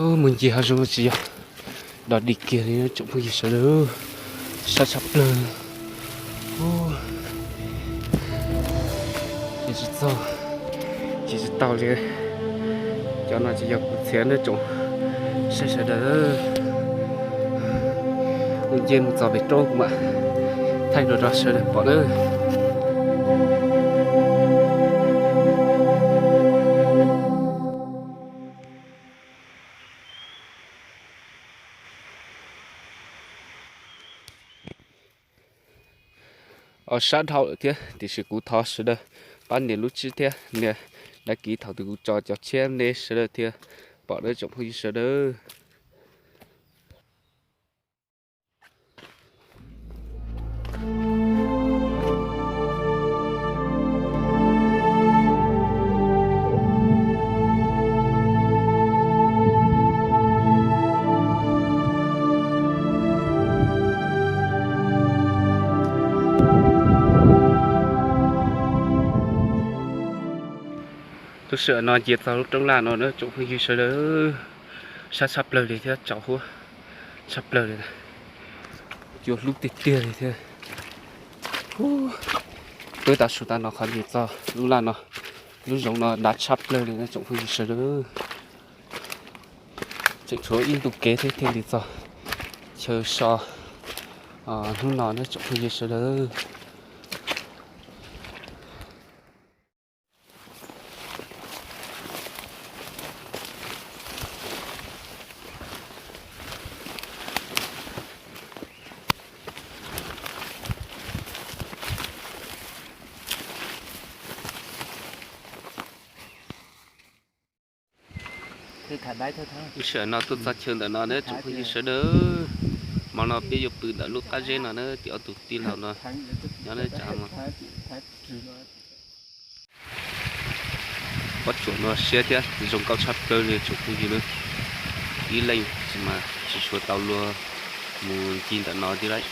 Mus ncig hav zoov tsis yog dog dig kiag li tsoom phooj ywg sawv daws, sab tshaj plaws. Ces tsis txog, ces tsis tau li. Cov no ces yog kuv txhiab na tsoom saib sawv daws. Mus nce mus txog pem roob kuv mam thaij rau rau sawv daws pom na. Os, sab dhau lawm thiab tiam sis kuv thov sawv daws pab nias lub tswb thiab nias đăng ký thaum twg kuv tso cov tshiab nej sawv daws thiaj pom na tsoom phooj ywg sawv daws. Lub sij hawm no nce txog lub roob laj no na tsoom phooj ywg sawv daws, sab tshaj plaws li thiab tsaus huab tshaj plaws li. Cua hlub tiag tiag li thiab. Peb tav su tas no qhov nce txog lub laj no, lub zoov no dav tshaj plaws li na tsoom phooj ywg sawv daws. Tseem tshuav ib ntu kev thiab thiaj li txog chaw so hnub no na tsoom phooj ywg sawv daws. Lub sij hawm no tuaj txog chaw ntawm no na tsoom phooj ywg sawv daws. Hmo no peb yuav pw ntawm lub qab zeb no na, tim ob tug tij laug no nyob na. Pob tsuas no siab thiab zoo nkauj tshaj plaws li tsoom phooj ywg na. Ib leeg tsis mas tsis tshua tau luag mus ncig ntawm no thiab lauj.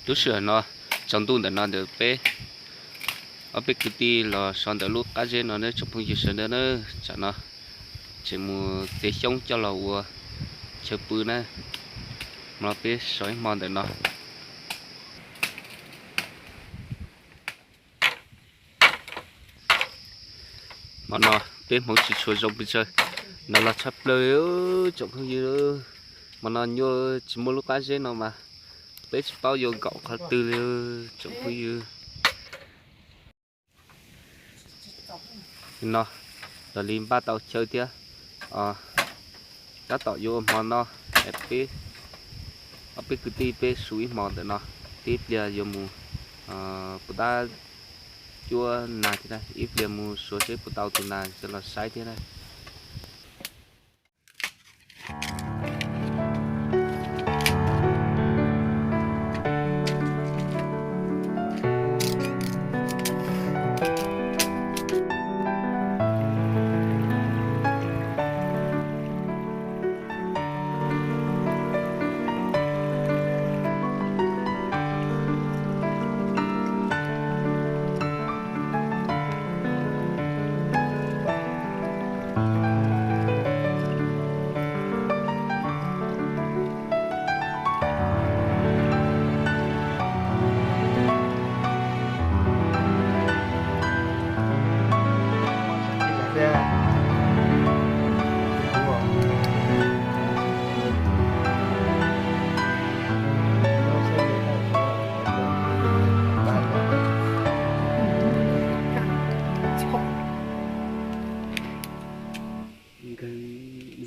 Lub sij hawm no tsaus ntuj ntawm no ntawm peb ob peb kwv tij los so ntawm lub qab zeb no na tsoom phooj ywg sawv daws na. Tsam no tseem mus txiav xyoob coj los ua chaw pw na. Hmo no peb so ib hmo ntawm no. Hmo no peb hmoov tsis tshua zoo pes tsawg, nrov los tshaj plaws li tsoom phooj ywg. Hmo no nyuaj tsis muaj lub qab zeb no mas peb tsis paub yuav nkaum qhov twg li tsoom phooj ywg. No, raws li npaj tau chaw thiab, tab tom yuav ua hmo no, peb ob peb kwv tij peb su ib hmo ntawm no, tib pliag yuav mus puas tab cuab nas thiab na, ib pliag mus suav seb puas tau tus nas coj los saib thiab na.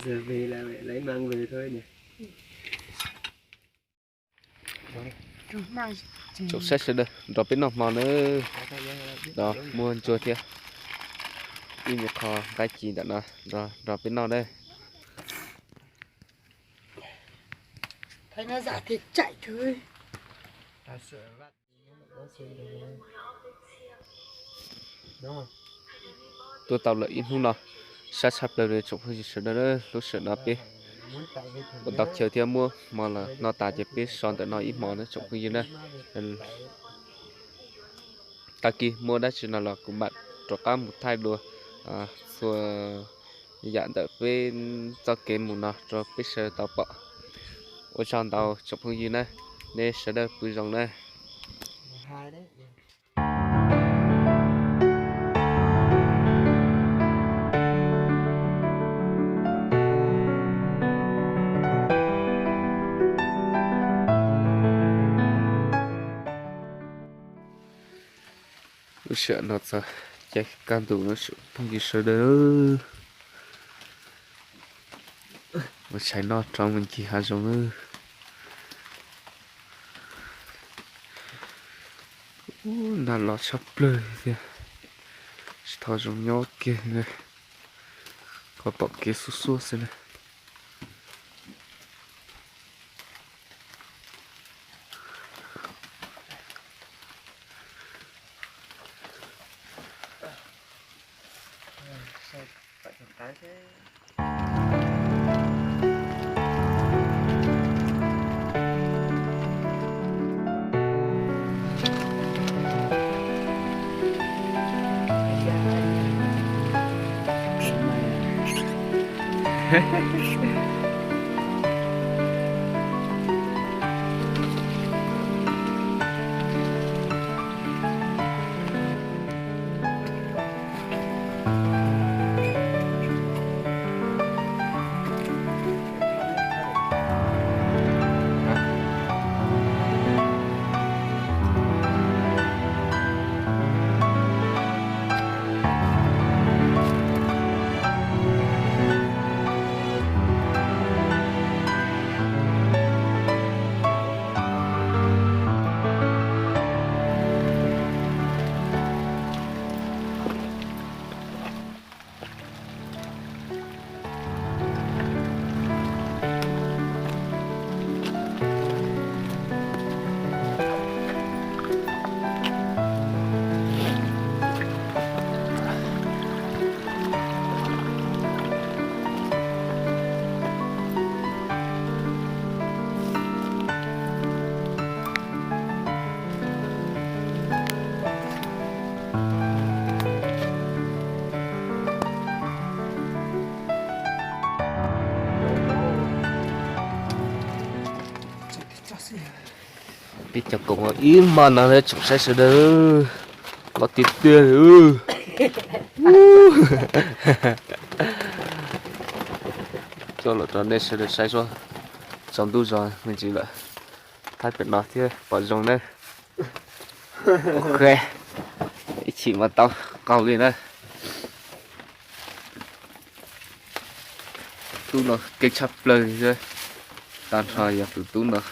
Giờ về là lại lấy măng về thôi nhỉ. Tsoom saib sawv daws, nrog peb noj hmo nawb. Nrog muaj ntsuag thiab ib nyuag qho nqaij ci ntawm no, nrog peb noj nawb. Tuaj tau lawm ib hnub no, sab tshaj plaws li tsoom phooj ywg sawv daws. Lub sij hawm no peb ua tau chaw thiab muab hmo los noj tas ces peb so ntawm no ib hmo na tsoom phooj ywg na. tag kis muaj dab tsi no los kuv mam rov qab mus thaij dua txhua yam ntawm peb txoj kev mus no rau peb sawv daws tau pom. Ua tsaug ntau tsoom phooj ywg na, nej sawv daws pw zoo na. Lub sij hawm no txog caij kaj ntug no tsoom phooj ywg sawv daws, ua tshais noj rov mus ncig hav zoov. Ub, nag los tshaj plawg thiab, tsis tau zoo nyob kiag li, qhov pom kev xuab xuab xwb na. Peb cov koom ib hmo no tsoom saib sawv daws, los tiag tiag li. Coj los rau nej sawv daws saib suab, tsaus ntuj zog me ntsis lawm, thaij pem no thiab pom zoo na. Ok, ib chim mas tau qaug li na. Tub no keej tshaj plaws li, tag nrho yog tus tub no,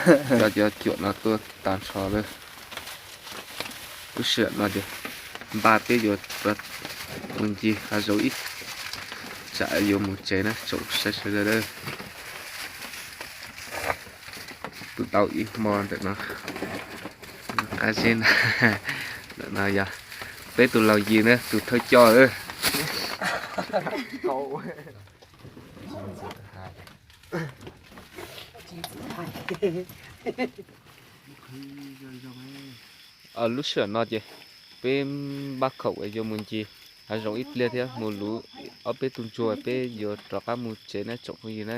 cov cov cuam no tuaj tag nrho lawm. Lub sij hawm no ces npaj peb yuav mus ncig hav zoov ib tsam yuav mus tsev na tsoom saib sawv daws. Tus tau ib hmo ntawm no, qab zeb na, ntawm no yog peb tus laus yim na, tus thawj coj. Lub sij hawm no ces peb npaj khoom yuav mus ncig hav zoov ib pliag thiab mus luv ob peb tug ntsuag, peb yuav rov qab mus tsev na tsoom phooj ywg na.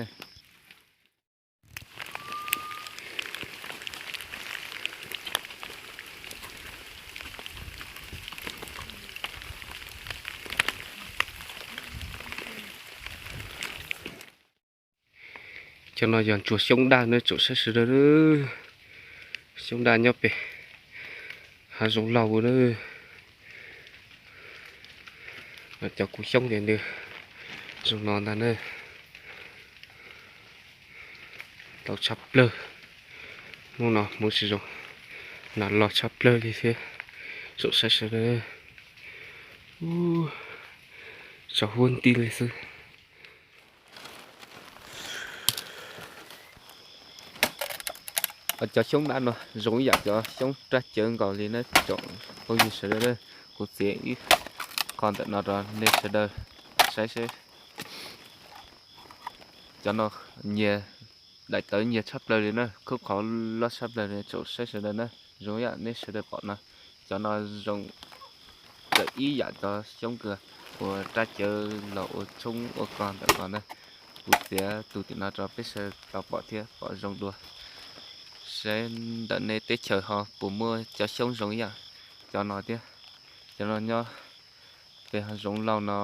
Cov no yog ntsuag xyoob daj na tsoom saib sawv daws. Xyoob daj nyob pem hav zoov laug na. Cov kua xyoob ces nws zoo no ntag na. Tau tshaj plawg. Hnub no hmoov tsis zoo, nag los tshaj plawg li thiab tsoom saib sawv daws. Tsaus huab nti li xwb. Cov xyoob daj no zoo ib yam cov xyoob raj cawv nkaus li na tsoom phooj ywg sawv daws. Kuv txiav ib qho ntawm no rau nej sawv daws saib seb. Cov no nyias, daim tawv nyias tshaj plaws li na, khub qhov loj tshaj plaws li tsoom saib sawv daws na. Zoo yam nej sawv daws pom no, cov no zoo txawm ib yam cov xyoob kawg uas rab cawv los ua tshoob ua kos ntawm no na. Kuv txiav tus tim no rau peb sawv daws tau pom thiab pom zoo dua. Saib ntawm nej teb chaws ho puas muaj cov xyoob zoo ib yam cov no thiab. Cov no nyob pem hav zoov laug no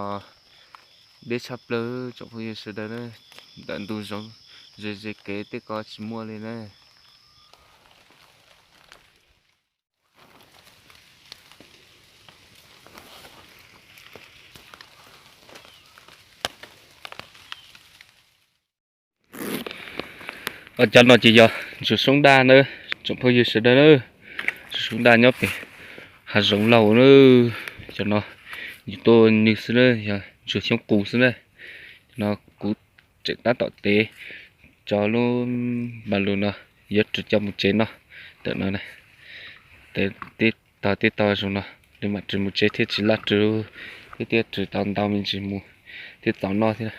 deb tshaj plaws tsoom phooj ywg sawv daws na. Ntawm ntug zoov ze ze kev tej ko tsis muaj li na. Cov no ces yog ntsuag xyoob daj na, tsoom phooj ywg sawv daws na. Ntsuag xyoob daj nyob pem hav zoov laug na. Cov no yus tuaj nws xwb na, yog ntsuag xyoob qus xwb na. Cov no kuv tseem tab tom tev tso lub npa lus no yuav rov coj mus tsev noj ntawm no. Tog tib tog zoo no, nws mam rov mus tsev thiaj tsis laj rws, thiab thiaj rws tau ntau me ntsis mus thiab txaus noj thiab.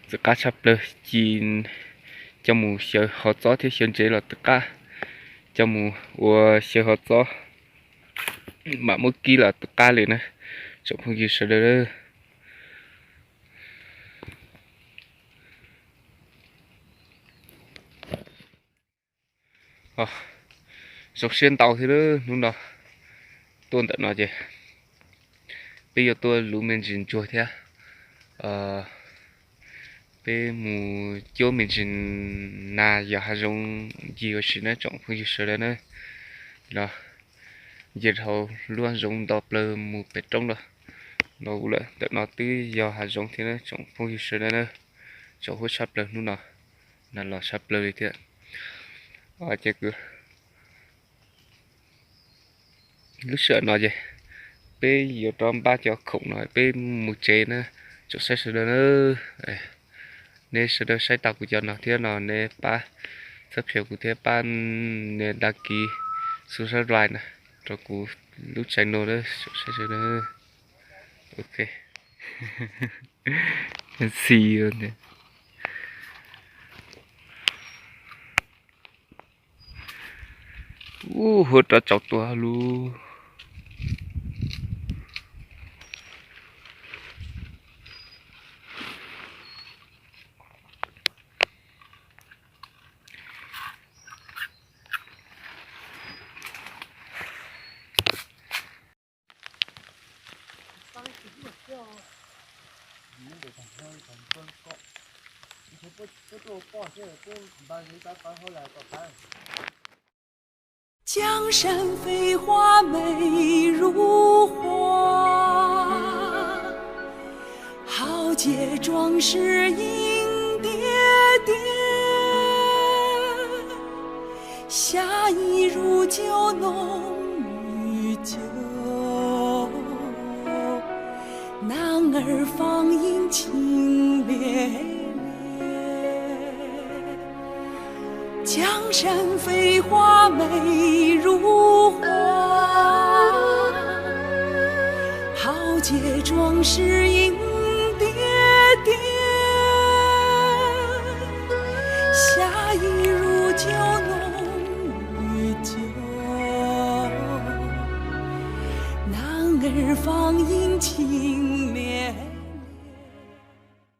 Txawm qab tshaj plaws ci coj mus xyaw hov txob thiab xyaw ntsev los twb qab, coj mus ua xyaw hov txob mam muab kib los twb qab li na, tsoom phooj ywg sawv daws. Zoo siab ntau thiab hnub no tuaj ntawm no ces peb yuav tuaj luv me ntsis ntsuag thiab peb mus cuab me ntsis nas yos hav zoov ncig ua si na tsoom phooj ywg sawv daws na. Los nce dhau lub hav zoov nto plaws mus pem roob los no lawm, ntawm no twb yog hav zoov thiab na tsoom phooj ywg sawv daws na. Tsaus huab tshaj plaws hnub no, nas los tshaj plaws li thiab. Ces lub sij hawm no ces peb yuav rov npaj cov khoom no peb mus tsev na, tsoom saib sawv daws na. Nej sawv daws saib tau kuv cov no thiab no nej pab subscribe kuv thiab pab nej đăng ký, subscribe na rau kuv lub channel na, tsoom saib sawv daws. Ok. See you. Ub, huab rov tsaus tua lug.江山飞花美如画，豪杰壮士影叠叠。 夏雨如酒，浓与酒，男儿芳饮情烈烈。江山飞花美如画，豪杰壮士影叠叠。夏雨如酒，浓与酒，男儿芳饮情